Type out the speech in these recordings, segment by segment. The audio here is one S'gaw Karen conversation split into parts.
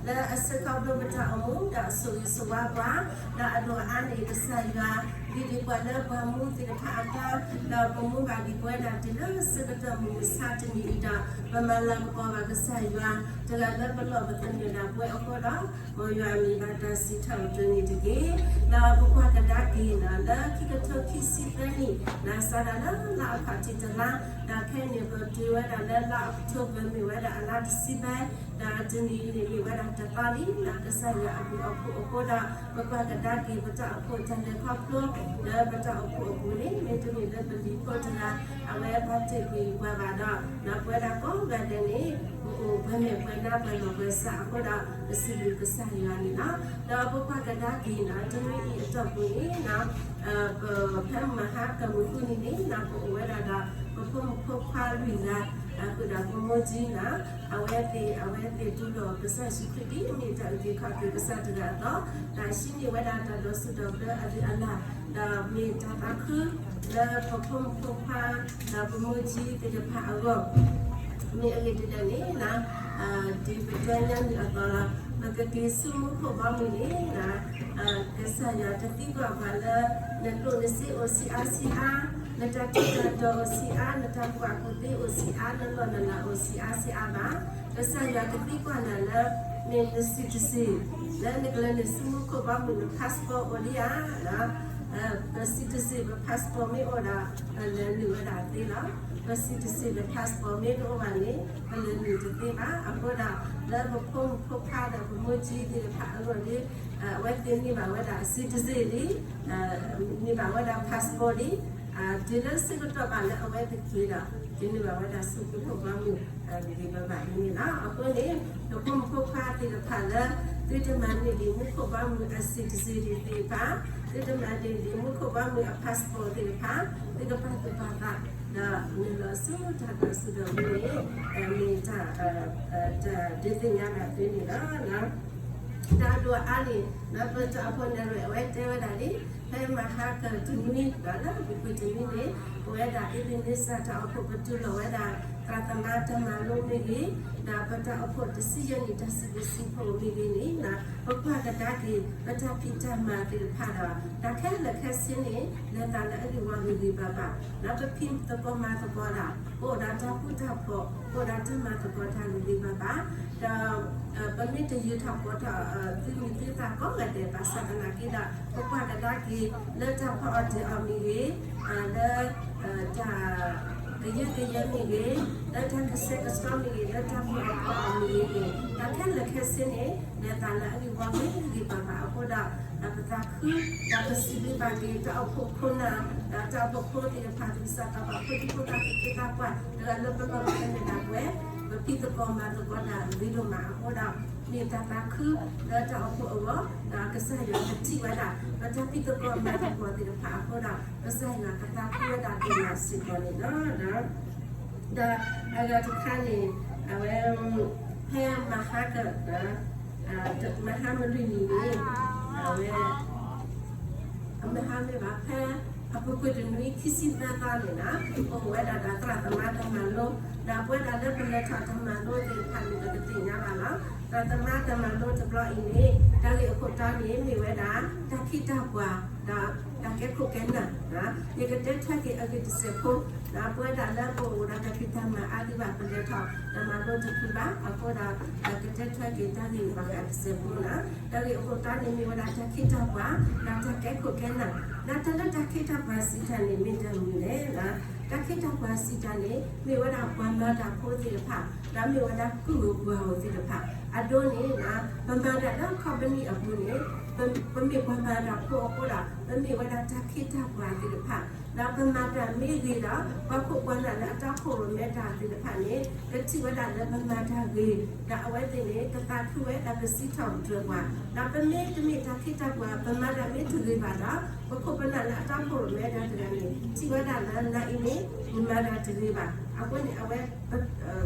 လၢအဆှၢခီဖျိပတၢ်အိၣ်မူ ဒီးအဆိၣ်ဂ့ၤဆိၣ်ဝါပှၤ, ဒီးအဒိၣ်အါန့ၢ်ကစၢ်ယွၤ ဂ့ၤဒံးပှၤလၢပှၤမူသ့ၣ်တဖၣ်အကျါ, ဒီးပမူဘၣ်ဒံးပဝဲဒၣ်တုၤလၢဆၢကတီၢ်မုၢ်မဆါတနံၤအံၤဒီး ပမၤလၤကပီၤဘၣ်ကစၢ်ယွၤ တဂၤလၢပလီၢ်ပသနၢၣ်ဒၣ်ပဝဲအဃိဒီး မ်ယွၤအမံၤဘၣ်တၢ်စံးထီၣ်ပတြၢၤန့ၣ်တက့ၢ်. ဒီးပကွၢ်ကဒါက့ၤန့ၣ် လၢခံကထိခံဆံသၢနံၣ် နစးဒၣ်လၢလါအီးကထိၣ်တလါ, ဒီးခဲအံၤန့ၣ် ပတုၤဝဲဒၣ်လၢလါအီးကထိၣ်ဘၢၣ် မ့ၢ်ဝဲဒၣ်အလါတဆံဘဲ, ဒီးတနံၤအံၤန့ၣ်မ့ၢ်ဝဲဒၣ်တသီလံ လၢကစၢ်ယွၤအဘျုးအဖှိၣ်အဃိဒီး ပကွၢ်ကဒါက့ၤပတၢ်အိၣ်ဖှိၣ်တၢ်လဲၤခီဖျိ လၢပတၢ်အိၣ်ဖှိၣ်အပူၤန့ၣ် မ့တမ့ၢ်လၢပလံၤဖိတဂၤ အဝဲဘၣ်တ့ၢ်ကွံာ်ပှၤဘၣ်ဒီး ဒီးပဝဲဒၣ်ကိးဂၤဒဲးန့ၣ် ပအိၣ်ပှဲၤမဲာ်ပှဲၤနါပှဲၤလီၢ်ပှဲၤစးအဃိဒီး ပစံးဘျုးကစၢ်ယွၤန့ၣ်လီၤ. ဒီးပကွၢ်ကဒါက့ၤန့ၣ် တနွံအံၤအတီၢ်ပူၤန့ၣ် ဖဲမဟါကမုၢ်ဃုနံၤန့ၣ် ပအိၣ်ဝဲဒၣ်ဒီး ပဖိမုၣ်ဖိခွါလွံၢ်ဂၤ ဃုာ်ဒီးပမိၢ်ကၠံန့ၣ် အဝဲသ့ၣ် အဝဲသ့ၣ်တူၢ်လိာ်ကစၢ်ယ့ၣ်ၡူးခရံာ်ဒ်အမ့ၢ်တၢ်အုၣ်က့ၤခီၣ်က့ၤကစၢ်တဂၤအသိး ဒီးဟံးန့ၢ်ဝဲဒၣ်တၢ်ဒိးဆူၣ်ဒိးဘျၢအလုၢ်အလၢ် ဒီးမ့ၢ်တၢ်သးခု လၢပဖိမုၣ်ဖိခွါ ဒီးပမိၢ်ကၠံသ့ၣ်တဖၣ်အဂီၢ် မ့ၢ်အဂ့ၢ်ဒ်လဲၣ်န့ၣ် ဒ်ပတဲညါနုာ်အသိးလီၤ. ပကက့ၤဆူမူခိၣ်ဘီမုၢ်န့ၣ် ကစၢ်ယွၤတသံကွၢ်ပှၤလၢ နကျိၣ်နစ့အိၣ်ဆံးအါဆံးအါ, နတၢ်ထူးတၢ်တီၤအိၣ်ဆံးအါ, နတၢ်ကူၣ်ဘၣ်ကူၣ်သ့အိၣ်ဆံးအါ, နလီၢ်နလၤအိၣ်ဆံးအါဆံးအါဘၣ်. ကစၢ်ယွၤကသံကွၢ်နၤလၢ မ့ၢ်န citizen လၢနကလဲၤနုာ်ဆူမူခိၣ်ဘီမုၢ် န passport အိၣ်လံဧါ. ပ citizen ပ passport မ့ၢ်အိၣ်ဒီး ပလဲၤနုာ်ဝဲဒၣ်သ့လီၤ. ပ citizen ပ passport မ့ၢ်တအိၣ်ဘၣ်န့ၣ် ပလဲၤနုာ်တသ့ဘၣ်. အဃိဒီး လၢပဖိမုၣ်ဖိခွါဒီးပမိၢ်ကၠံသ့ၣ်တဖၣ်အဂီၢ်န့ၣ် အဝဲသ့ၣ်န့ၢ်ဘၣ်ဝဲဒၣ် citizen လံ န့ၢ်ဘၣ်ဝဲဒၣ် passport လံ. တုၤလၢဆၢကတီၢ်ဘၣ်လၢအဝဲသ့ၣ်က့ၤဒီး ကန့ၢ်ဘၣ်ဝဲဒၣ်ဆူမူခိၣ်ဘီမုၢ် ဂ့ၤဂ့ၤဘၣ်ဘၣ်န့ၣ်လီၤ. အဃိန့ၣ် ပဖိမုၣ်ဖိခွါသ့ၣ်တဖၣ်လၢ သုတမၤန့ၢ်ဒံးမူခိၣ်ဘီမုၢ်အ citizen သ့ၣ်တဖၣ်, သုတမၤန့ၢ်ဒံးမူခိၣ်ဘီမုၢ်အ passport သ့ၣ်တဖၣ်, သုကပာ်သူၣ်ပာ်သး ဒီးနုာ်လီၤဆူတၢ်ဒိးဆူၣ်ဒိးဘျၢန့ၣ် မ့ၢ်တၢ် တၢ်ဒုးသ့ၣ်ညါဘၣ်သုန့ၣ်လီၤ. တၢ်ဒိၣ်အါန့ၣ် ပတၢ်အိၣ်ဖှိၣ်နဲၣ်ရွဲၣ်အဝဲတဲဝဲဒၣ်လံ, ဖဲမဟါကတနွံ ဒီးလၢပူၤကွံာ်တနွံန့ၣ် ပဝဲဒၣ် Ebenezer တၢ်အိၣ်ဖှိၣ်ပတုၤလီၤဝဲဒၣ် သရၣ်သမါတၢ်မၤလိမ့ၢ်ဂ့ၤ, ဒီးပတၢ်အိၣ်ဖှိၣ်တဆံယဲၢ်နံၣ်တၢ်စံးဘျုးစံးဖှိၣ်မ့ၢ်ဂ့ၤန့ၣ် ပကွၢ်ကဒါက့ၤ ပတၢ်ဖံးတၢ်မၤသ့ၣ်တဖၣ်ဒီး တၢ်ခဲလၢာ်ခဲဆ့န့ၣ် လဲၤသးလၢအဂ့ၢ်ဝီဂ့ၤဂ့ၤဘၣ်ဘၣ်, ဒီးပဖံးသကိးမၤသကိးဒီး ပအိၣ်ဒီးတၢ်ဃူတၢ်ဖိး, ပအိၣ်ဒီးတၢ်မၤသကိးတၢ်ဂ့ၤဂ့ၤဘၣ်ဘၣ်, ဒီး ပမ့ၢ်တယုၢ်ထီၣ်ပီးထီၣ် သုးမုၢ်သုးသးကိးဂၤဒဲးဘၣ်ဆၣ်သနာ်က့ဒီး ပကွၢ်ကဒါက့ၤ လၢတၢ်ဖီအီၣ်တၢ်အီမ့ၢ်ဂ့ၤ, လၢ တၢ်ကယၢကယဲမ့ၢ်ဂ့ၤ, လၢတၢ်ကဆှဲကဆှီမ့ၢ်ဂ့ၤ, လၢတၢ်ဖီအီၣ်ဖီအီမ့ၢ်ဂ့ၤန့ၣ် တၢ်ခဲလၢာ်ခဲဆ့န့ၣ် လဲၤသးလၢအဂ့ၢ်ဝီဂ့ၤဂ့ၤဘၣ်ဘၣ်အဃိဒီး ပသးခု ဒီးပစံးဘျုးဘၣ်က့ၤ တၢ်အိၣ်ဖှိၣ်ခိၣ်နၢ် ဒီးတၢ်အိၣ်ဖှိၣ်ဖိသ့ၣ်တဖၣ် သးစၢ်သးပှၢ်ဖိဒံဖိသၣ်သ့ၣ်တဖၣ် တဂၤလၢပလီၢ်ပသနၢၣ်ဒၣ်ပဝဲ ပဖံးသကိးမၤသကိးတၢ်ဂ့ၤဒိၣ်မးအဃိဒီး မ့ၢ်တၢ်သးခုလၢတၢ်အိၣ်ဖှိၣ်အဂီၢ် ဒီးကစၢ်ယွၤကထံၣ်ဝဲဒၣ် ပတၢ်ဖံးသကိးမၤသကိးသ့ၣ်တဖၣ်အဃိဒီး ကစၢ်ယွၤကသးခုဝဲဒၣ်ဒိၣ်မးစ့ၢ်ကီးန့ၣ်လီၤ. ဒီးအဂၤတခါန့ၣ် အဝဲ ဖဲမဟါက မဟါမလွံၢ်နံၤန့ၣ် အဝဲ အမဟါမ့ၢ်ဘၣ် ဖဲအပူၤကွံာ်တနွံခံဆံသၢသီန့ၣ်လီၤ ပအိၣ်ဝဲဒၣ်ဒီးသရၣ်သမါတၢ်မၤလိ ဒီးပဝဲဒၣ်လၢပလဲၤထီၣ်တၢ်မၤလိသ့ၣ်တဖၣ်န့ၣ် ပကသ့ၣ်ညါဘၣ်လီၤ. သရၣ်သမါတၢ်မၤလိတဘျီအံၤန့ၣ် တၢ်ဂ့ၢ်အခိၣ်တီန့ၣ် မ့ၢ်ဝဲဒၣ် တၢ်ခ့တၢ်ပှၤ ဒီးတၢ်ကဲခိၣ်ကဲနၢ် ယကတဲထွဲက့ၤအဂ့ၢ်တစဲးဖိ ဒီးပဝဲဒၣ်လၢပအိၣ်ဒီးတၢ်ဖံးတၢ်မၤအါဒံးဘၣ် ပလဲၤထီၣ်တၢ်မၤလိတဖုဘၣ်အဃိဒီး ကတဲထွဲက့ၤတၢ်ဂ့ၢ်ဘၣ်ဃးတစဲးဖိန့ၣ်လီၤ. တၢ်ဂ့ၢ်အခိၣ်တီန့ၣ် မ့ၢ်ဝဲဒၣ်တၢ်ခ့တၢ်ပှၤ ဒီးတၢ်ကဲခိၣ်ကဲနၢ် ဒီးတၢ်လၢတၢ်ခ့တၢ်ပှၤစံးတၢ်န့ၣ် မ့ၢ်တၢ်မနုၤလဲၣ်. တၢ်ခ့တၢ်ပှၤစံးတၢ်န့ၣ် မ့ၢ်ဝဲဒၣ်ပှၤမၤတၢ်ဖိသ့ၣ်တဖၣ် ဒီးမ့ၢ်ဝဲဒၣ်ကုၢ်ဧိၤပှၤဧိၤသ့ၣ်တဖၣ် အဒိန့ၣ် ပမၤတၢ်လၢခီပနံၣ်အပူၤန့ၣ် ပမ့ၢ်ပှၤမၤတၢ်ဖိအဃိဒီး ပမ့ၢ်ဝဲဒၣ်တၢ်ခ့တၢ်ပှၤသ့ၣ်တဖၣ် ဒီးပမၤတၢ်မ့ၢ်ဂ့ၤဒီး ပှၤခိၣ်ပှၤနၢ်လၢအတၢ်ဖှိၣ်ရိၣ်မဲတၢ်သ့ၣ်တဖၣ်န့ၣ် ကထံၣ်ဝဲဒၣ်လၢပမၤတၢ်ဂ့ၤ ဒီးအဝဲသ့ၣ်န့ၣ် ကသးခုဝဲဒီးကစံးထီၣ်ပတြၢၤပှၤ ဒီးပမ့ၢ်တမ့ၢ်တၢ်ခ့တၢ်ပှၤ ပမၤတၢ်မ့ၢ်တဂ့ၤဘၣ်ဒီး ပခိၣ်ပနၢ်လၢအတၢ်ဖှိၣ်ရိၣ်မဲတၢ်တဂၤန့ၣ် ထံၣ်ဝဲဒၣ်လၢနၤအံၤန့ၣ် နမၤတၢ်တဂ့ၤဘၣ် အဃိန့ၣ် အဝဲ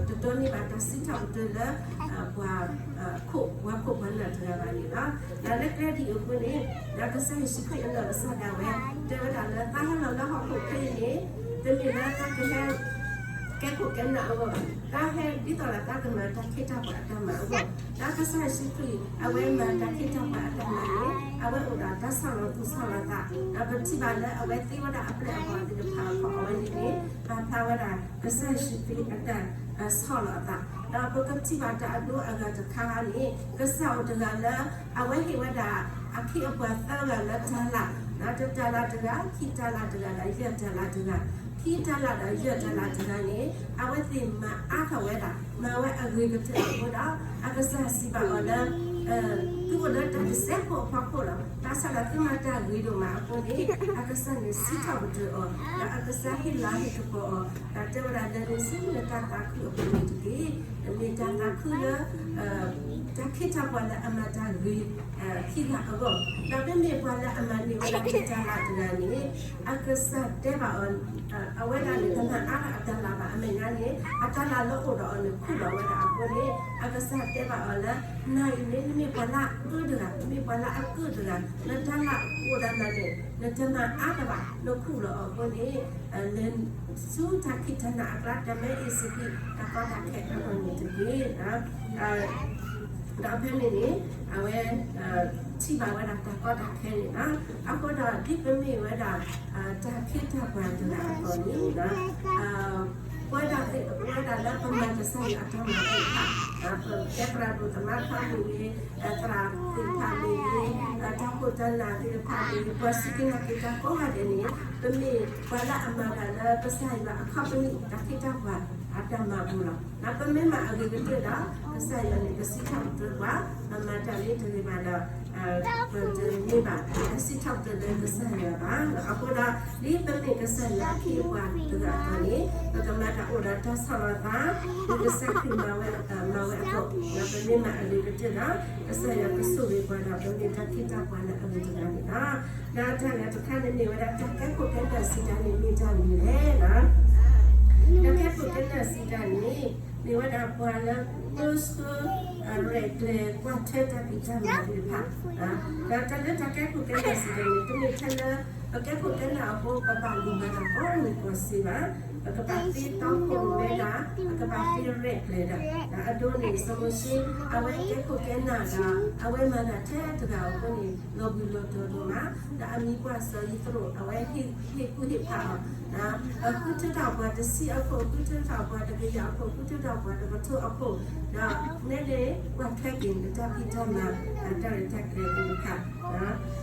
တဒိးန့ၢ်ဘၣ်တၢ်စံးထီၣ်ပတြၢၤလၢ ပှၤခိၣ်ပှၤခိၣ်ပှၤနၢ်တဂၤဘၣ်န့ၣ်လီၤ. ဒီးလၢကျဲဒ်အံၤအဃိန့ၣ် ဒီးကစၢ်ယ့ၣ်ၡူးခရံာ်အနီၢ်ကစၢ်ဒၣ်ဝဲ တဲဝဲဒၣ်လၢ တၢ်ဟဲလီၤလၢဟီၣ်ခိၣ်ချၢအံၤန့ၣ် တမ့ၢ်လၢတၢ်ကဟဲ ကဲခိၣ်ကဲနၢ်အဂီၢ်, တၢ်ဟဲဒ်သိးဒီးတၢ်ကမၤတၢ်ခ့တၢ်ပှၤအတၢ်မၤအဂီၢ်, ဒီးကစၢ်ယ့ၣ်ၡူးခရံာ် အဝဲမၤတၢ်ခ့တၢ်ပှၤအတၢ်မၤန့ၣ် အဝဲအိၣ်ဒီးတၢ်ဆီၣ်လီၤသူၣ်ဆီၣ်လီၤသး, ဒီးပထံၣ်ဘၣ်လၢအဝဲသ့ဝဲဒၣ်အပျဲၢ်အဘီၣ်သ့ၣ်တဖၣ်အခီၣ် အဝဲန့ၣ်န့ၣ် ပာ်ဖျါဝဲဒၣ်ကစၢ်ယ့ၣ်ၡူးခရံာ်အတၢ်ဆီၣ်လီၤအသး, ဒီးပကထံၣ်ဘၣ်တၢ်အဒိအဂၤတခါန့ၣ် ကစၢ်အိၣ်တဂၤလၢ အဝဲဟ့ၣ်ဝဲဒၣ် အခ့အပှၤသၢဂၤလၢတၤလၣ်, တတၤလၣ်တဂၤ, ခံတၤလၣ်တဂၤ ဒီးယဲၢ်တၤလၣ်တဂၤ, ခံတၤလၣ်ဒီးယဲၢ်တၤလၣ်တဂၤန့ၣ် အဝဲသ့ၣ်မၤအါထီၣ်ဝဲဒၣ် မၤဝဲအဂ့ၤကတၢၢ်အဃိဒီး အကစၢ်စံးဘၣ်အီၤလၢ သုအိၣ်လၢတၢ်တစဲးဖိအဖီခိၣ်လီၤ. ဘၣ်ဆၣ်ဒီးသုမၤတၢ်ဂ့ၤဒိၣ်မးအဃိန့ၣ် အကစၢ်န့ၣ်စံးထီၣ်ပတြၢၤအီၤ, ဒီးအကစၢ်ဟ့ၣ်လၤဟ့ၣ်ကပီၤအီၤ, ဒီးတဲဝဲဒၣ် လဲၤနုာ်ဆူနတၢ်သးခုအပူၤန့ၣ်တက့ၢ်. နမ့ၢ်တၢ်သးခုလၢ တၢ်ခ့တၢ်ပှၤလၢအမၤတၢ်ဂ့ၤခံဂၤအဂီၢ်, ဒီးမ့မ့ၢ်ပှၤလၢအမၤန့ၢ်ဝဲဒၣ်တၤလၣ်တဂၤန့ၣ် အကစၢ်တဲဘၣ်အီၤ အဝဲဒၣ်န့ၣ်တမၤအါထီၣ်အတၤလၣ်ဘၣ်. အမဲာ်ညါန့ၣ် အတၤလၣ်လၢအိၣ်ဒီးအီၤန့ၣ်ခူၣ်လီၤဝဲဒၣ်အဃိန့ၣ် အကစၢ်တဲဘၣ်အီၤလၢ နၤအံၤန့ၣ် နမ့ၢ်ပှၤလၢအအၢတဂၤ, နမ့ၢ်ပှၤလၢအကုၢ်တဂၤ, နတၤလၣ်အိၣ်ဒၣ်နၤန့ၣ် နတမၤအါတဘၣ်, နခူၣ်လီၤအီၤအဃိန့ၣ် လဲၤဆူတၢ်ခံးတၢ်နၤအကျါ တၢ်မၢအ့ၣ်စပံး တၢ်ကီတၢ်ခဲအဂီၢ်န့ၣ်တက့ၢ်. ဒီးဖဲန့ၣ်န့ၣ် အဝဲ ထံၣ်ဘၣ်ဝဲဒၣ်တၢ်ကီတၢ်ခဲန့ၣ်လီၤ. အဃိဒီးဒ်ပမ့ၢ်ဝဲဒၣ် တၢ်ခ့တၢ်ပှၤတဂၤအသိးန့ၣ် ပဝဲဒၣ်သ့ၣ် ပဝဲဒၣ်လၢပမၤကစၢ်ယွၤအတၢ်မၤသ့ၣ်တဖၣ်, ပကဲသရၣ်ဒိၣ်သမါထီမ့ၢ်ဂ့ၤ, သရၣ်သ့ၣ်တဖၣ်မ့ၢ်ဂ့ၤ, တၢ်ခိၣ်တၢ်နၢ်သ့ၣ်တဖၣ်မ့ၢ်ဂ့ၤ, ပှၤစူၢ်က့ၤနာ်က့ၤတၢ်ကိးဂၤဒဲးန့ၣ် ပမ့ၢ်ပှၤလၢအမၤတၢ်လၢကစၢ်ယွၤအခီပနံၣ် တၢ်ခ့တၢ်ပှၤအတၢ်မၤအပူၤလီၤ. ဒီးပမ့ၢ်မၤအဂ့ၤကတၢၢ်ဒီး ကစၢ်ယွၤန့ၣ် ကစံးထီၣ်ပတြၢၤပှၤ, ပမၤတၢ်လၢတဂ့ၤဘၣ်ဒီး ပတမ့ၢ်ဘၣ် စံးထီၣ်ပတြၢၤလၢကစၢ်ယွၤဘၣ်. အဃိဒီး ဒ်ပမ့ၢ်ကစၢ်ယွၤအခ့အပှၤတဂၤအသိးန့ၣ် ပကမၤတၢ်အိၣ်ဒီးတၢ်ဆီၣ်လီၤသး ဒ်ကစၢ်ခရံာ်မၤဝဲအသိး, ဒီးပမ့ၢ်မၤအဂ့ၤကတၢၢ်ဒီး ကစၢ်ယွၤကဆိၣ်ဂ့ၤပှၤဒီး ပမ့ၢ်တၢ်ခ့တၢ်ပှၤလၢအဂ့ၤတဂၤန့ၣ်လီၤ. ဒီးတၢ်ဂၤတခါန့ၣ်မ့ၢ်ဝဲဒၣ် တၢ်ကဲခိၣ်ကဲနၢ်စံးတၢ်န့ၣ်မ့ၢ်တၢ်မနုၤလဲၣ်. တၢ်ကဲခိၣ်ကဲနၢ်စံးတၢ်န့ၣ် မ့ၢ်ဝဲဒၣ်ပှၤလၢ ပၢဆှၢ ရဲၣ်ကျဲၤကွၢ်ထွဲတၢ်ဖံးတၢ်မၤသ့ၣ်တဖၣ်, ဒီးတၢ်လၢတၢ်ကဲခိၣ်ကဲနၢ်စံးတၢ်န့ၣ် တမ့ၢ်ထဲလၢ ပကဲခိၣ်ကဲနၢ်အဃိ ပဘၣ်လူၤဘၣ်တၢ်ကိးမုၢ်ကိးစ့ဘၣ်, ပကဘၣ်သ့တီခိၣ်ရိၣ်မဲဒၣ်, ပကဘၣ်သ့ရဲၣ်ကျဲၤဒၣ်. ဒီးအဒိန့ၣ် စီၤမိၤၡ့ အဝဲကဲခိၣ်ကဲနၢ်ဒီး အဝဲမၤတၢ်ထဲတဂၤအဃိန့ၣ် လီၤဘှံးလီၤတီၤဒိၣ်မး, ဒီးအမံၤပှၢ်စီၤယံးသရိာ် အဝဲဟ့ၣ်ကူၣ်ဟ့ၣ်ဖးအီၤ, ဃုထၢထီၣ်ပှၤတဆံအခိၣ်, ဃုထၢထီၣ်ပှၤတကယၤအခိၣ်, ဃုထၢထီၣ်ပှၤတကထိအခိၣ်, ဒီးနဲဒၣ်ကွၢ်ထွဲက့ၤနတၢ်ဖံးတၢ်မၤ တၢ်ရဲၣ်တၢ်ကျဲၤသ့ၣ်တဖၣ်.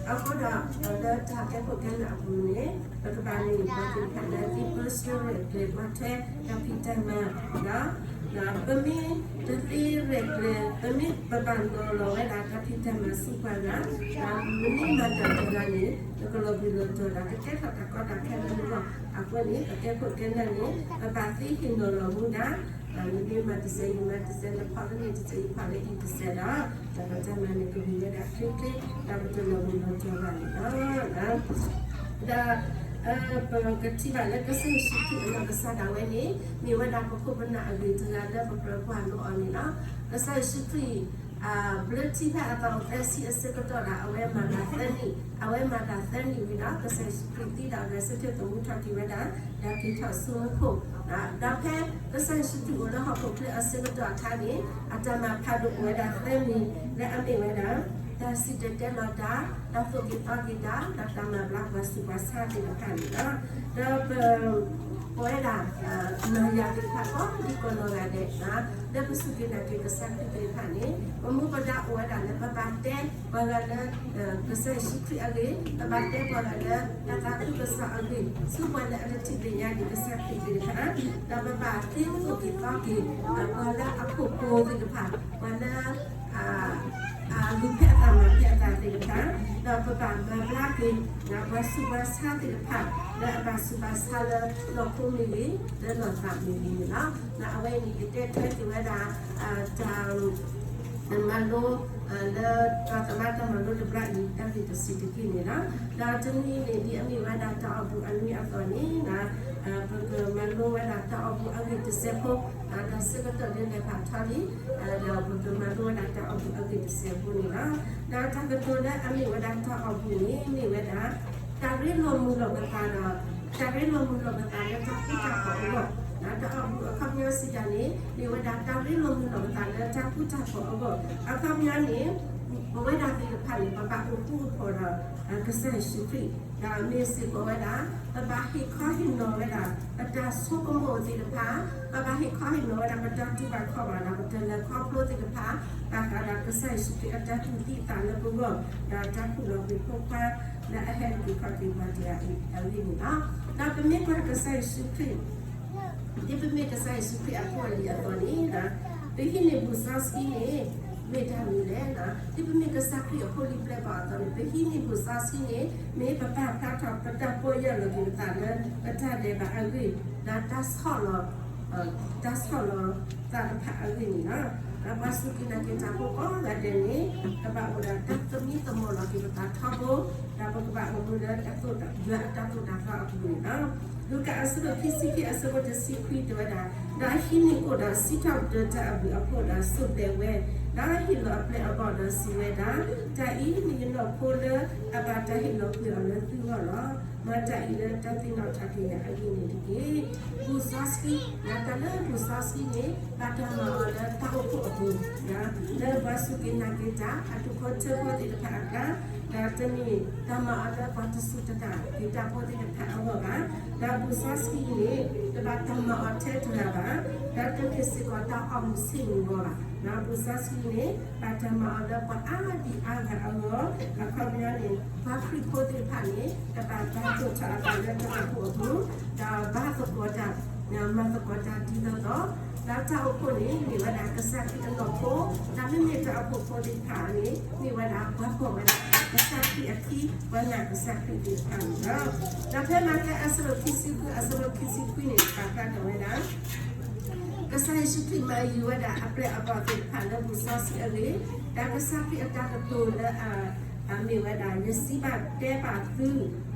အဃိဒီး လၢတၢ်ကဲခိၣ်ကဲနၢ်အပူၤန့ၣ် ပကဘၣ်မ့ၢ်ပှၤသ့ၣ်တဖၣ်လၢ သ့ပၢဆှၢရဲၣ်ကျဲၤကွၢ်ထွဲတၢ်ဖံးတၢ်မၤ, ဒီး ပမ့ၢ်တသ့ရဲၣ်ကျဲၤ, ပမ့ၢ်ပဘၣ်နီၤလီၤဝဲဒၣ်တၢ်ဖံးတၢ်မၤဆူပှၤဂၤ, ဒီးနမ့ၢ်မၤတၢ်တဂၤန့ၣ် နကလီၤဘှံးလီၤတီၤဒီး ကကဲထီၣ်တၢ်ကီတၢ်ခဲလၢနဂီၢ်. အဃိန့ၣ် ပကဲခိၣ်ကဲနၢ်န့ၣ် ပဘၣ်သ့ဟ့ၣ်နီၤလီၤမူဒၣ်, နမ့ၢ်မၤတစဲး ယမၤတစဲး, နဖီလၢနတစဲးယဖီလၢအံၤတစဲးဒီး တၢ်ဖံးတၢ်မၤန့ၣ် ကဂ့ၤဝဲဒၣ်ချ့ချ့, ဒီးပတလီၤဘှံးလီၤတီၤဘၣ်န့ၣ်လီၤ. ဒီး ပကထံၣ်ဘၣ်လၢကစၢ်ယ့ၣ်ၡူးခရံာ်အနီၢ်ကစၢ်ဒၣ်ဝဲန့ၣ် မ့ၢ်ဝဲဒၣ်ပခိၣ်ပနၢ်အဂ့ၤတဂၤလၢပကြၢးကွၢ်လိအီၤန့ၣ်လီၤ. ကစၢ်ယ့ၣ်ၡူးခရံာ် ဘျၢထံဖဲအသးအိၣ်သၢဆံအဆၢကတီၢ်ဒီး အဝဲမၤတၢ်သၢနံၣ်, အဝဲမၤတၢ်သၢနံၣ်ဝံၤဒီး ကစၢ်ယ့ၣ်ၡူးခရံာ်သံဒီး ဂဲၤဆၢထၢၣ်သမူထီၣ်က့ၤဝဲဒၣ် ဒီးက့ၤထီၣ်ဆူမူခိၣ်, ဒီးဖဲကစၢ်ယ့ၣ်ၡူးခရံာ်အိၣ်လၢဟီၣ်ခိၣ်ချၢအဆၢကတီၢ်အခါန့ၣ် အတၢ်မၤဖးဒိၣ်ဝဲဒၣ်သၢမံၤ လၢအမ့ၢ်ဝဲဒၣ် တၢ်စံၣ်တဲၤတဲလီၤတၢ်, တၢ်သိၣ်က့ၤသီက့ၤတၢ်, ဒီးတၢ်မၤဘျါပှၤဆူးပှၤဆါသ့ၣ်တဖၣ်န့ၣ်လီၤ. ဒီးပ ပဝဲဒၣ် နၤယၤသ့ၣ်တဖၣ်ကိးဒံကိးနီၢ်ဂၤဒဲး လၢပစူၢ်က့ၤနာ်က့ၤကစၢ်ခရံာ်သ့ၣ်တဖၣ်န့ၣ် ပမူပဒါအိၣ်ဝဲဒၣ်လၢပဘၣ်တဲပှၤဂၤလၢ ကစၢ်ယ့ၣ်ၡူးခရံာ်အဂ့ၢ်, ပဘၣ်တဲပှၤဂၤလၢ တၢ်သးခုကစီၣ်အဂ့ၢ် ဆူပှၤလၢအတထံၣ်သ့ၣ်ညါဒံးကစၢ်ခရံာ်သ့ၣ်တဖၣ်, ဒီးပဘၣ်သ့သိၣ်က့ၤသီက့ၤ ပှၤလၢအခိၣ်ကိၤသ့ၣ်တဖၣ်, ပှၤလၢ လူၤဖဲအသးမၤဖဲအသးသ့ၣ်တဖၣ်, ဒီးပဘၣ်မၤဘျါက့ၤ ပှၤဆူးပှၤဆါသ့ၣ်တဖၣ် လၢအဘၣ်ဆူးဘၣ်ဆါလၢလီၢ်ခိမ့ၢ်ဂ့ၤ, လၢလီၢ်သးမ့ၢ်ဂ့ၤန့ၣ်လီၤ. ဒီးအဝဲအံၤန့ၣ် ယတဲထွဲက့ၤဝဲဒၣ် တၢ် မၤလိ လၢပှၤသမါတၢ်မၤလိတဘျီအံၤ တၢ်ဂ့ၢ်တဆံးတက့ၢ်န့ၣ်လီၤ. ဒီးတနံၤန့ၣ် ဒ်အမ့ၢ်ဝဲဒၣ်တၢ်အီၣ်ဘူၣ်အနွံအသိးန့ၣ် ပကမၤလိဝဲဒၣ်တၢ်အီၣ်ဘူၣ်အဂ့ၢ်တစဲးဖိ, ဒီးဆၢကတီၢ်ဒ်လဲၣ်ဖးထီလံ, ဒီးပကမၤလိဝဲဒၣ်တၢ်အီၣ်ဘူၣ်အဂ့ၢ်တစဲးဖိန့ၣ်လီၤ. ဒီးတၢ်ကတိၤလၢအမ့ၢ်ဝဲဒၣ်တၢ်အီၣ်ဘူၣ်န့ၣ် မ့ၢ်ဝဲဒၣ် တၢ်ရ့လိာ်မုာ်လိာ်ပသးဒီး တၢ်ရ့လိာ်မုာ်လိာ်ပသးလၢတၢ်ဃူတၢ်ဖိးအဂီၢ်, တၢ်အီၣ်ဘူၣ်အခီပညီစံးတၢ်န့ၣ် မ့ၢ်ဝဲဒၣ်တၢ်ရ့လိာ်မုာ်လိာ်ပသးလၢတၢ်ဃူတၢ်ဖိးအဂီၢ် အခီပညီန့ၣ် ပဝဲဒၣ်သ့ၣ်တဖၣ်န့ၣ် ပဘၣ်အိၣ်ဃူအိၣ်ဖိးဒီး ကစၢ်ယ့ၣ်ၡူးခရံာ် ဒီးမ့ၢ်စ့ၢ်ကီးဝဲဒၣ် ပဘၣ်ဟ့ၣ်ခီဟ့ၣ်နီၤဝဲဒၣ် ပတၢ်ဆိကမိၣ်သ့ၣ်တဖၣ် ပဘၣ်ဟ့ၣ်ခီဟ့ၣ်နီၤဝဲဒၣ် ပတၢ်တူၢ်ဘၣ်ခီၣ်ဘၣ်ဒီး ပတၢ်လဲၤခီဖျိသ့ၣ်တဖၣ် ဘၣ်ဃးဒီးကစၢ်ယ့ၣ်ၡူးခရံာ်အတၢ်တူၢ်သံအသးလၢပဂီၢ် ဒီးတၢ်ခူၣ်လီၤကွံာ်ဖိခွါ လၢအဟဲက့ၤခီၣ်က့ၤပှၤတဂၤအံၤအဂ့ၢ်န့ၣ်လီၤ. ဒီးပမ့ၢ်ကွၢ်ကစၢ်ယ့ၣ်ၡူးခရံာ် ဒ်ပမ့ၢ်ကစၢ်ယ့ၣ်ၡူးခရံာ်အဖိအလံၤအသိးန့ၣ် ပဟံးန့ၢ်ဘူၣ်စီဆှံန့ၣ် မ့ၢ်တၢ်မနုၤလဲၣ်. ဒ်ပမ့ၢ်ကစၢ်ခရံာ်အဖိလံၤပျဲၢ်ဘီၣ်အသိးန့ၣ် ပဟံးန့ၢ်ဘူၣ်စီဆှံန့ၣ် မ့ၢ်ပပာ်ဖျါထီၣ်ပတၢ်ပီၢ်ယၢ်လီၤက့ၤပသးလၢ ပတၢ်ဒဲးဘးအဂ့ၢ် ဒီးတၢ်ဆီၣ်လီၤ တၢ်ဆီၣ်လီၤသးတဖၣ်အဂ့ၢ်န့ၣ်လီၤ. ဒီးပှၤစူၢ်က့ၤနာ်က့ၤတၢ်ဖိကိးဂၤဒဲးန့ၣ် ကဘၣ်အိၣ်ဒီးတၢ်သမံသမိးလီၤက့ၤပသးထီဘိ ဒီးပကဘၣ်အိၣ်မူလၢတၢ်သိၣ်တၢ်သီအတၢ်သိၣ်တၢ်သီအပူၤန့ၣ်လီၤ. လူၤကၣ်အဆၢဒိၣ်ခံဆံခံ အဆၢဖိတဆံခွံတဲဝဲဒၣ်, ဒီးဟံးန့ၢ်အိၣ်ဒီးစံးထီၣ်ပတြၢၤတၢ်အဘျုးအဖှိၣ်ဒီးစိၢ်ဘျဲးဝဲ, ဒီးဟ့ၣ်လီၤအပျဲၢ်အဘီၣ်ဒီးစံးဝဲဒၣ်, တၢ်အံၤမ့ၢ်ယနီၢ်ခိလၢအဘၣ်တၢ်ဟ့ၣ်လီၤကွံာ်အီၤလၢသုဂီၢ်လီၤ. မၤတၢ်အံၤလၢတၢ်သ့ၣ်နီၣ်ထီၣ်က့ၤယၤအဂ့ၢ်န့ၣ်တက့ၢ်. ဘူၣ်စီဆှံ, တၢ်လၢဘူၣ်စီဆှံန့ၣ် ဘၣ်တၢ်မၤအီၤလၢတၢ်အိၣ်ဖှိၣ်အပူၤ, လၢပှၤစူၢ်က့ၤနာ်က့ၤတၢ် အဒူၣ်ဖိထၢဖိသ့ၣ်တဖၣ်အကျါ, ဒီးတမ့ၢ်တၢ်မၤအီၤလၢပှၤတစူၢ်တနာ်က့ၤတၢ်ဖိသ့ၣ်တဖၣ်အဂီၢ်ဘၣ်. ဒီးဘူၣ်စီဆှံန့ၣ် တဘၣ်တၢ်မၤအီၤထဲတဂၤဘၣ်, ဒီးတမ့ၢ်စ့ၢ်ကီးတၢ်အီၣ်မူးဆ့ၣ်မူးဂီၤဘၣ်. ဒီးဘူၣ်စီဆှံန့ၣ် ဘၣ်တၢ်မၤအီၤလၢပှၤအါဒံအါဂၤအဂီၢ်, အခီပညီန့ၣ် ပှၤခရံာ်ဖိသ့ၣ်တဖၣ်န့ၣ် ကဘၣ်ဘါထီၣ်ထီအသးလၢတၢ်အိၣ်ဖှိၣ်အပူၤ, ဒီးဘါသကိးတၢ်, မၤသကိးတၢ်ဒ်သိးသိး, ဒီးတၢ်အိၣ်ဖှိၣ်န့ၣ် မ့ၢ်ဝဲဒၣ်ကစၢ်ခရံာ်အနီၢ်ခိ, ဒီးမ့မ့ၢ်တၢ်အိၣ်ဖှိၣ်ဖိသ့ၣ်တဖၣ်န့ၣ် မ့ၢ်ဝဲဒၣ်ပှၤပိာ်ဝဲဒၣ်ကစၢ်ခရံာ်အခံ, ပှၤနာ်ကစၢ်ခရံာ်သ့ၣ်တဖၣ်န့ၣ်လီၤ. ဒီးဖဲမးသဲအဆၢဒိၣ်ခံဆံဃု အဆၢဖိခံဆံခွံန့ၣ် ပာ်ဖျါထီၣ်ဝဲဒၣ် ကစၢ်ယ့ၣ်ၡူးခရံာ်မၤယုၤဝဲဒၣ်အပျဲၢ်အဘီၣ်သ့ၣ်တဖၣ်လၢဘူၣ်စီဆှံအဂ့ၢ်, ဒီးကစၢ်ခရံာ်အတၢ်ကတိၤလၢ မ့ၢ်ဝဲဒၣ် ယစံးဘၣ်တဲဘၣ်သု,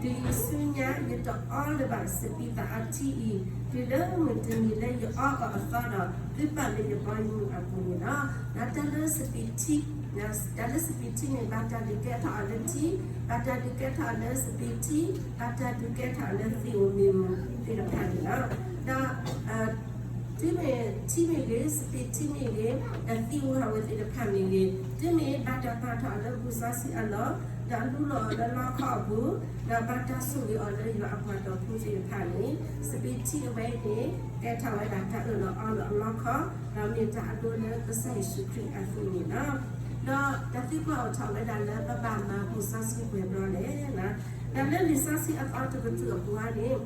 တုၤယဆူညါ ယတအီလၢၤဘၣ်စပံးသၣ်အထံအံၤ, တုၤလၢမုၢ်တနံၤလၢယအီအီၤအသီဒီး သုပာ်လၢယဘီယမုၢ်အပူၤန့ၣ်လီၤ. ဒီးတၢ်လၢစပံးထံ, တၢ်လၢစပံးထံန့ၣ် ဘၣ်တၢ်ဒုးကဲထီၣ်အီၤလၢထံ, ဘၣ်တၢ်ဒုးကဲထီၣ်အီၤလၢစပံးထံ, ဘၣ်တၢ်ဒုးကဲထီၣ်အီၤလၢသ့ၣ်ဧိၤမ့ၣ်ဧိၤသ့ၣ်တဖၣ်န့ၣ်လီၤ. ဒီး တုၤမ့ၢ်ထံမ့ၢ်ဂ့ၤ, စပံးထံမ့ၢ်ဂ့ၤ, ဒီးသ့ၣ်ဧိၤဟးဝဲသ့ၣ်တဖၣ်မ့ၢ်ဂ့ၤ, တုၤမ့ၢ်ဘၣ်တၢ်ပာ်ထီၣ်အီၤလၢဘူၣ်စီဆှံအလီၢ်, ဒီးလူလီၤအီၤလၢလီခီအပူၤ, ဒီးဘၣ်တၢ်ဆိၣ်ဂ့ၤအီၤလၢယွၤအပှၤဒီဖိသ့ၣ်တဖၣ်န့ၣ်, စပံးထံအဝဲအံၤန့ၣ် ကဲထီၣ်ဝဲဒၣ်တၢ်အၢၣ်လီၤအီလီၤအလီခီ, ဒီးမ့ၢ်တၢ်အဒိလၢကစၢ်ယ့ၣ်ၡူးခရံာ်အသွံၣ်န့ၣ်လီၤ. ဒီးတၢ်သံကွၢ်အိၣ်ထီၣ်ဝဲဒၣ်လၢပဘၣ်မၤဘူၣ်စီဆှံပှဲၤဘျီလဲၣ်. ဒီးလၢလံာ်စီဆှံအသီတကတြူၢ်အပူၤန့ၣ်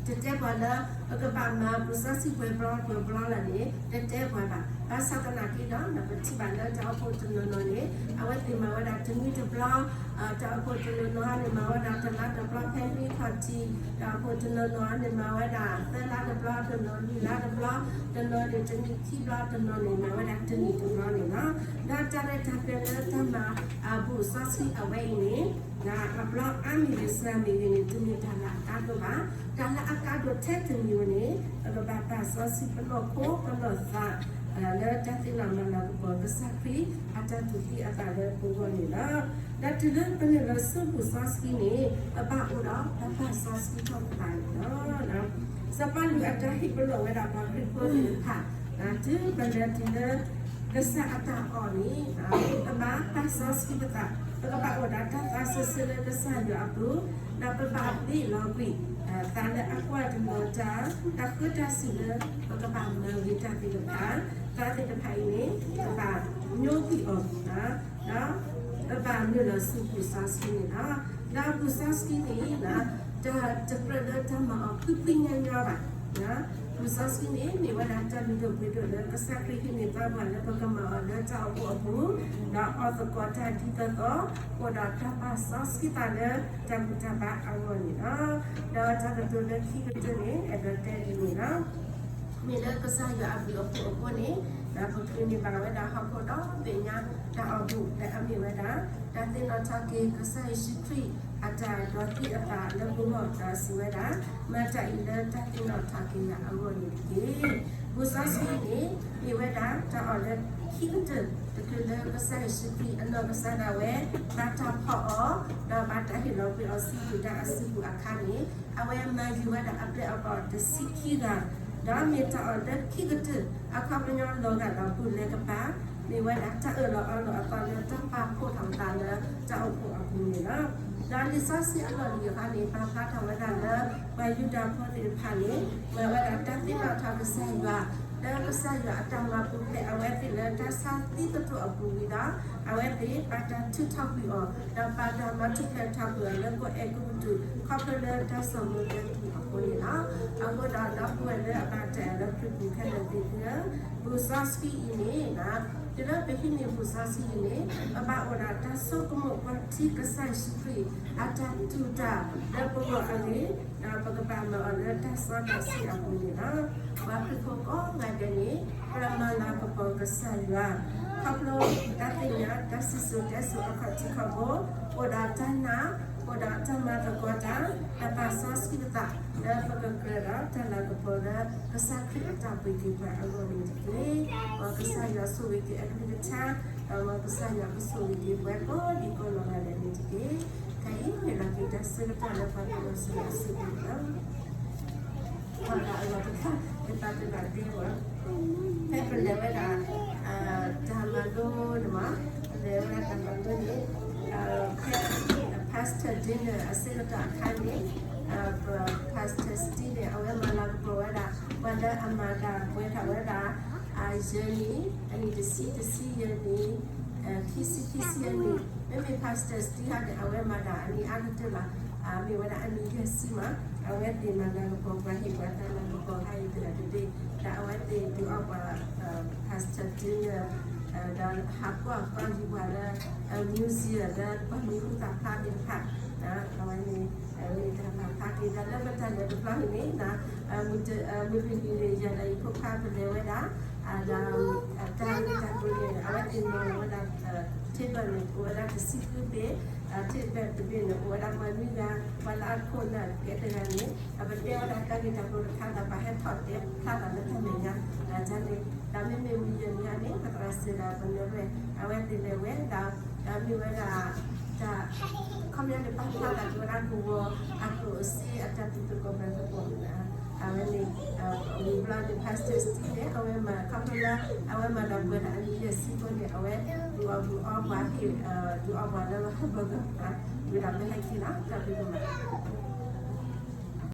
တတဲပှၤလၢ ပကဘၣ်မၤဘူၣ်စီဆှံပှဲၤဘျီပှဲၤဘျီလီၤန့ၣ် တတဲပှၤဘၣ်. ဘၣ်ဆၣ်သနာ်က့ဒီး ပထံၣ်ဘၣ်လၢတၢ်အိၣ်ဖှိၣ်တနီၤနီၤန့ၣ် အဝဲသ့ၣ်မၤဝဲဒၣ်တနွံတဘျီ, တၢ်အိၣ်ဖှိၣ်တနီၤနီၤန့ၣ် မၤဝဲဒၣ်တလါတဘျီဖဲနွံခီၣ်ထံး, တၢ်အိၣ်ဖှိၣ်တနီၤနီၤန့ၣ် မၤဝဲဒၣ်သၢလါတဘျီ, တနီၤလွံၢ်လါတဘျီ, တနီၤန့ၣ်တနံၣ်ခံဘျီ, တနီၤန့ၣ်မၤဝဲဒၣ်တနံၣ်တဘျီန့ၣ်လီၤ. ဒီးတၢ်ရဲၣ်တၢ်ကျဲၤလၢတၢ်မၤအဘူၣ်စီဆှံအဝဲအံၤန့ၣ် အဘျီအါမ့ၢ်ဂ့ၤ စှၤမ့ၢ်ဂ့ၤန့ၣ် တမ့ၢ်တၢ်လၢအကါဒိၣ်ဘၣ်. တၢ်လၢအကါဒိၣ်ထဲတမံၤန့ၣ် ပကဘၣ်ပာ်စီဆှံပနီၢ်ခိပနီၢ်သး လၢတၢ်သ့ၣ်နီၣ်မၤလၤကပီၤကစၢ်ခရံာ်အတၢ်တူၢ်သံအသးလၢပဂီၢ်န့ၣ်လီၤ. ဒီးတုၤလၢပနုာ်လီၤဆူဘူၣ်စီဆှံန့ၣ် ပဘၣ်အိၣ်ဒီးတၢ်ပာ်စီဆှံထီၣ်ပသးန့ၣ်လီၤ. စီၤပီလူးအတၢ်ဟ့ၣ်ပလီၢ်ဝဲဒၣ်ပှၤခရံာ်ဖိသ့ၣ်တဖၣ် တုၤပလဲၤတုၤလၢ ကစၢ်အတၢ်အီၣ်န့ၣ် ပဘၣ်ပာ်စီဆှံပသး, ပကဘၣ်အိၣ်ဒီးတၢ်သးစၢၢ်ဆၢလၢကစၢ်ယွၤအပူၤ, ဒီးပဘၣ်ဘ့ၣ်လီၤကွံာ် သးလၢအကွၢ်တနီၤတၢ်, တၢ်ဃၢတၢ်စူၣ်လၢ ပကဘၣ်မၤဂ့ၤတၢ်သ့ၣ်တဖၣ်, သးသ့ၣ်တဖၣ်အံၤန့ၣ် ပဘၣ်ညိကွံာ်အီၤ ဒီးပဘၣ်နုာ်လီၤဆူဘူၣ်စီဆှံန့ၣ်လီၤ. ဒီးဘူၣ်စီဆှံန့ၣ် တကြၢးလၢတၢ်မၤအီၤဖှံဖှံညီညီဘၣ်. ဘူၣ်စီဆှံန့ၣ် မ့ၢ်ဝဲဒၣ်တၢ်လုၢ်ဒိၣ်ပှ့ၤဒိၣ်လၢကစၢ်ခရံာ်ဟ့ၣ်န့ၢ်သးပှၤလၢပကမၤအီၤလၢတၢ်အိၣ်ဖှိၣ်အပူၤ, ဒီးအီၣ်သကိးတၢ်ဒ်သိးသိး, အိၣ်ဒီးတၢ်ပာ်စီဆှံသးလၢတၢ်ဘူၣ်တၢ်ဘါအဂီၢ်န့ၣ်လီၤ. ဒီးတၢ်ကတိၤလၢခံကတၢၢ်န့ၣ် အဲၣ်ဒိးတဲဒ်န့ၣ်လီၤ. မ့ၢ်လၢကစၢ်ယွၤအဘျုးအဖှိၣ်အဃိန့ၣ် ဒီးပချုးန့ၢ်ဘၣ်ဝဲဒၣ်ဟီၣ်ခိၣ်ဒီဘ့ၣ်ညါ တၢ်အီၣ်ဘူၣ်လၢအမ့ၢ်ဝဲဒၣ် တၢ်သ့ၣ်နီၣ်ထီၣ်က့ၤကစၢ်ယ့ၣ်ၡူးခရံာ်အတၢ်ဒိးသံအသးလၢပဂီၢ်ဒီးစံးဝဲဒၣ်, မၤတၢ်အံၤလၢတၢ်သ့ၣ်နီၣ်ထီၣ်က့ၤယၤအဂီၢ်န့ၣ်တက့ၢ်. ဘူၣ်စီဆှံန့ၣ် မ့ၢ်ဝဲဒၣ်တၢ်အီၣ်လၢခံကတၢၢ် တချုးလၢကစၢ်ယ့ၣ်ၡူးခရံာ်အနီၢ်ကစၢ်ဒၣ်ဝဲ ဘၣ်တၢ်ဖီၣ်အီၤ ဒီးဘၣ်တၢ်ဟ့ၣ်လီၤကွံာ်အီၤဆူဘူၣ်ဒါအစုပူၤအခါန့ၣ် အဝဲမၤယုၤဝဲဒၣ်အပျဲၢ်အဘီၣ်တဆံခံဂၤ ဒီးမ့ၢ်တၢ်အီၣ်လၢခံကတၢၢ် အခီပညီလီၤဂာ်ဒီးဘူၣ်လဲၤကပၤ မ့ၢ်ဝဲဒၣ်တၢ်အၢၣ်လီၤအီလီၤအသးလၢတၢ်ပာ်ဖှိၣ်ထီၣ်အသးလၢတၢ်အိၣ်ဖှိၣ်အပူၤန့ၣ်လီၤ. ဒီးလံာ်စီဆှံအလီၢ်လံၤတခါန့ၣ် ပာ်ဖျါထီၣ်ဝဲဒၣ်လၢ ပှၤယူဒၤဖိသ့ၣ်တဖၣ်န့ၣ် မၤဝဲဒၣ်တၢ်သ့ၣ်နီၣ်ထီၣ်ကစၢ်ယွၤ လၢကစၢ်ယွၤအတၢ်မၤပူၤဖျဲးအဝဲသ့ၣ်လၢတၢ်ဆါသံကတိၤအပူၤဝံၤဒီး အဝဲသ့ၣ်ဘၣ်တၢ်ထုးထီၣ်ကွံာ်အီၤ ဒီးဘၣ်တၢ်မၤထူၣ်ဖျဲးထီၣ်ကွံာ်အီၤလၢကီၢ်အဲၤကူပတူး ခီဖျိလၢတၢ်စိာ်မူၤတဲာ်ကွံာ်အဃိန့ၣ်လီၤ. အဃိဒီးဒီပုၢ်ဝဲၢ်လၢအဘၣ်တၢ်အဲၣ်လၢခရံာ်ပူၤခဲလၢာ်သ့ၣ်သုဧၢ, ဘူၣ်စီဆှံအံၤန့ၣ် တုၤလၢပဟံးန့ၢ်ဘူၣ်စီဆှံအံၤန့ၣ် ပဘၣ်အိၣ်ဒီးတၢ်ဆိကမိၣ်ပှၤထံကစၢ်ယ့ၣ်ၡူးခရံာ်အတၢ်တူၢ်တၢ်လၢပဂီၢ်အဂ့ၢ် ဒီးပကဘၣ်မၤအီၤလၢတၢ်စီတၢ်ဆှံအပူၤန့ၣ်လီၤ. ပှၤခရံာ်ဖိကိးဂၤဒဲးန့ၣ် ပမၤလၤကပီၤကစၢ်ယွၤ ခီဖျိတၢ်သ့ၣ်ညါ တၢ်စံၣ်စိၤတဲစိၤအခီၣ်ထံးခီၣ်ဘိ, အိၣ်ဒီးတၢ်နာ်, အိၣ်ဒီးတၢ်မၤသကိးတၢ်, တၢ်ပာ်စီဆှံပသး လၢပကကြၢးဒီးတၢ်လၤကပီၤလၢ ကစၢ်ခရံာ်အတၢ်ပှ့ၤက့ၤပှၤအဂီၢ်န့ၣ်တက့ၢ်. မ်ကစၢ်ယွၤဆိၣ်ဂ့ၤက့ၤအကလုၢ်ကထါ, ဒီးမ်ကစၢ်ယွၤကဆိၣ်ဂ့ၤက့ၤပှၤကိးဒံကိးနီၢ်ဂၤဒဲးန့ၣ်တက့ၢ်. ခဲအံၤမ့ၢ်လီၤက့ၤတၢ်ဆၢကတီၢ်လၢပှၤကညီစံးအစုပူၤလီၤ. ပှၤဂၤအဂီၢ်တခါ ယသးတဘၣ်ဒ့ဝဲ ဖဲပလဲၤဝဲဒၣ် တၢ်မၤလိန့ၣ်မး, ပလဲၤဝဲဒၣ်တၢ်မၤလိန့ၣ် ဖဲ pastor dinner အဆၢကတီၢ်အခါန့ၣ် pastor Steve န့ၣ် အဝဲမၤလၤကပီၤဝဲဒၣ် ပှၤလၢအမၤတၢ်ပှဲၤထီၣ်ဝဲဒၣ် ယဲၢ်နံၣ်, အနံၣ်တဆံ, တဆံယဲၢ်နံၣ်, ခံဆံ, ခံဆံယဲၢ်နံၣ်, မ့မ့ၢ် pastor Steve ဟါန့ၣ် အဝဲမၤတၢ်အနံၣ်အါကတၢၢ်လီၤ. မ့ၢ်ဝဲဒၣ်အနံၣ်ယဲၢ်ဆံမး, အဝဲသ့ၣ်မၤလၤကပီၤပှၤ ဟ့ၣ်ပှၤတၢ်လၤကပီၤဟါအံၤတဂၤတဘ့ၣ်, ဒီးအဝဲသ့ၣ်ဒုးအီၣ်ပှၤ pastor dinner ဒီးဟးကွၢ်ကွၢ်ယံၤပှၤလၢ museum လၢပှၤမံၤဟူသၣ်ဖျါသ့ၣ်တဖၣ်, အဝဲန့ၣ် မ့ၢ်တၢ်ပာ်ဖျါက့ၤဒီးလၢပတၢ်လဲၤတဘျီန့ၣ်န့ၣ် မုၢ်တနံၤန့ၣ် ယၤဒီးယဖိခွါပလဲၤဝဲဒၣ် ဒီး တၢ်ဂ့ၢ်တၢ်ကျိၤန့ၣ် အဝဲသ့ၣ်နီၤလီၤဝဲဒၣ် table န့ၣ် အိၣ်ဝဲဒၣ်တဆံဃုဘ့ၣ်, table တဘ့ၣ်န့ၣ် အိၣ်ဝဲဒၣ်ပှၤနွံဂၤ, ပှၤလၢအခိၣ်နၢ်ကဲတဂၤန့ၣ် ဒီးပတဲဝဲဒၣ်တၢ်ဂ့ၢ်တၢ်ကျိၤတခါဒီး ပှၤဟဲထီၣ်တဲဖျါသးလၢတၢ်မဲာ်ညါ န့ၣ်, ဒီးမ့မ့ၢ်ဝံၤယဲၢ်နံၣ်န့ၣ် ပသရၣ်စၢၤဒီးပနၢၤရဲၣ် အဝဲသ့ၣ်လဲၤဝဲဒီး ဒီးမ့ၢ်ဝဲဒၣ် တၢ် ခီပညီန့ၣ် ပာ်ဖျါသးက့ၤဝဲဒၣ်ကဝီၤအကျိၣ်အစ့အတၢ်ပူၤသကိးဖျဲးသကိးန့ၣ်, အဝဲန့ၣ် ဝံၤဘျီန့ၣ် pastor Steve န့ၣ် အဝဲမၤခီဖျိလၢ အဝဲမၤတၢ်ပှဲၤဒီးအနံၣ်ယဲၢ်ဆံအဃိန့ၣ် အဝဲဒုးအီၣ်ဘူၣ်အီပှၤဟ့ၣ် ဒုးအီပှၤလၢ hamburger ဝံၤဒီးပဟဲက့ၤလီၤ တၢ်ဘျုးဒိၣ်မး.